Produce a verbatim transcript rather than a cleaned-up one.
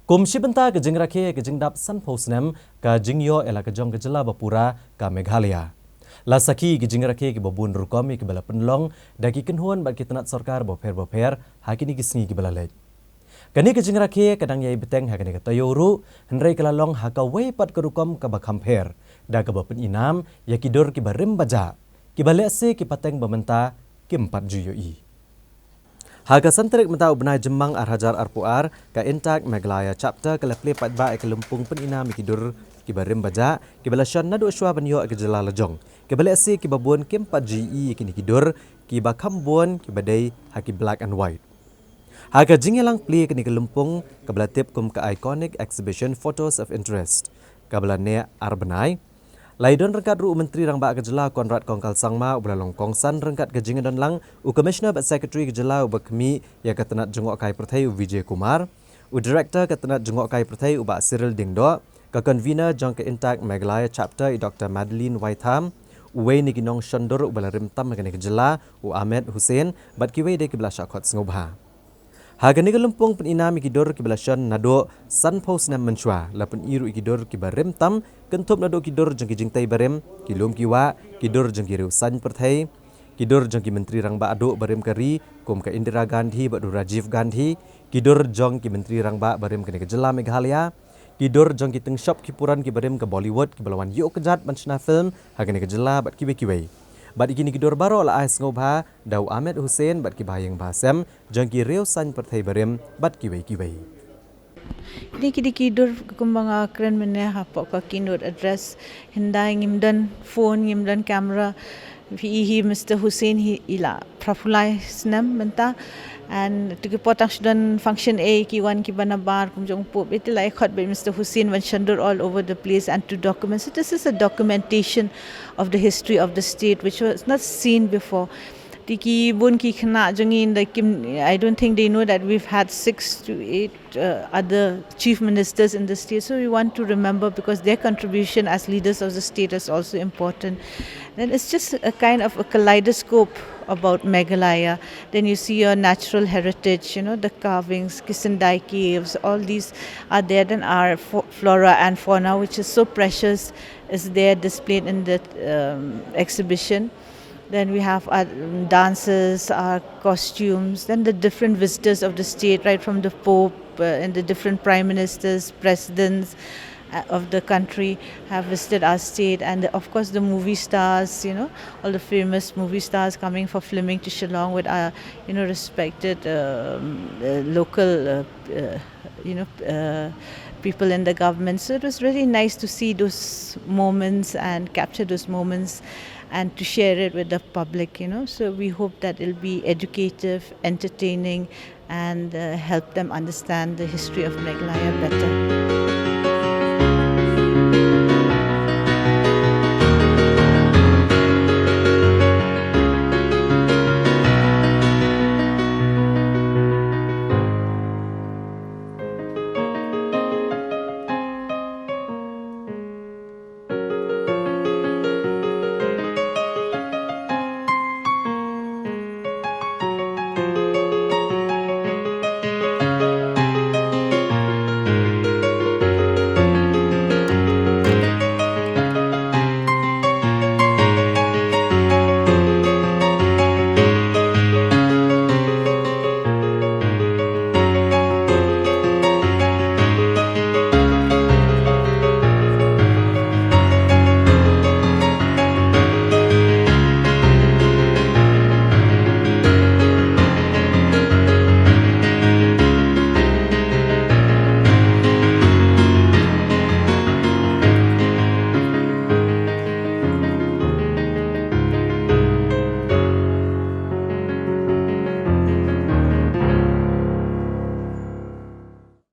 Kum shi bynta ka jingrakhe ka jingdap sanphew snem ka jingïoh ïa la ka jong ka jylla bapura ka Meghalaya. La sakhi ki jingrakhe kiba bun rukom ïa kiba la pynlong da ki kynhun bad ki tnat sorkar bapher bapher ha kine ki sngi kiba la leit. Kane ka jingrakhe ka dang ïai bteng ha kane ka taïew ruh, hynrei ka la long ha kawei pat ka rukom kaba kham pher, da kaba pynïnam ïa ki dur kiba rim bajah, kiba lehse ki pateng ba mynta kim pat ju ïohi. Ha ka san tarik mynta u bnai Jymmang ar hajar arphew ar, ka Intact Meghalaya Chapter ka la plie paidbah ïa ka lympung pynïnam ïa ki dur kiba rim bajah, kiba la shon naduh shwa ban ïoh ïa ka jylla la jong, kiba lehse kiba bun kim pat ju ïohi ïa kine ki dur, kiba kham bun kiba dei ha ki black and white. Ha ka jingïalang plie kane ka lympung kaba la tip kum ka Iconic Exhibition Photos of Interest, kaba la neh ar bnai, la ïadon ryngkat ruh u Myntri Rangbah ka jylla Conrad Kongkal Sangma uba la long kongsan ryngkat ka jingïadon lang, u Commissioner bad Secretary ka jylla uba khmih ïa ka tnat jngohkai pyrthei u Vijay Kumar, u Director ka tnat jngohkai pyrthei u Bah Cyril Diengdoh, ka Convener jong ka Intact Meghalaya Chapter i Doctor Madeline Waitham, uwei na ki nongshondur uba la rim tam ha kane ka jylla u Ahmed Hussain bad kiwei de kiba la shah khot sngewbha. Ha kane ka lympung pynïnam ïa ki dur kiba la shon naduh sanphew snem mynshuwa, la pyni ruh ïa ki dur kiba rim tam, kynthup naduh ki dur jong ki jingtei barim, ki lum ki wah, ki dur jong ki riew saiñ pyrthei, ki dur jong ki Myntri Rangbah duh barim ka ri kum ka Indira Gandhi bad u Rajiv Gandhi, ki dur jong ki Myntri Rangbah barim kane ka jylla Meghalaya, ki dur jong ki tyngshop ki puran kiba rim ka Bollywood kiba la wan ïuh kjat ban shna film ha kane ka jylla bad kiwei kiwei. Bad ïa kine ki dur baroh la ai sngewbha da u Ahmed Hussain bad ki bahaïing bahasem jong ki riew saiñ pyrthei barim bad kiwei kiwei. Kine ki dei ki dur kumba nga kren mynne hapoh ka keynote address. Hyndai ngim don phone, ngim don camera. Phi i hi Mister Hussain hi i la phra phew lai snem mynta. And to ki potang shu don function A ki wan kiba nabar kum jong Pope. Ite la i khot bad Mister Hussain ban shondur all over the place and to document. So this is a documentation of the history of the state which was not seen before. Te ki bun ki khynnah jong ngi in the kim, I don't think they know that we've had six to eight uh, other chief ministers in the state. So we want to remember because their contribution as leaders of the state is also important. Then it's just a kind of a kaleidoscope about Meghalaya. Then you see your natural heritage, you know, the carvings, Kisindai caves, all these are there. Then our fo- flora and fauna, which is so precious, is there displayed in the um, exhibition. Then we have our um, dancers, our costumes, then the different visitors of the state, right from the Pope uh, and the different prime ministers, presidents uh, of the country have visited our state, and of course the movie stars, you know, all the famous movie stars coming for filming to Shillong with our, you know, respected um, uh, local uh, uh, you know, uh, people in the government. So it was really nice to see those moments and capture those moments and to share it with the public, you know. So we hope that it'll be educative, entertaining, and uh, help them understand the history of Meghalaya better.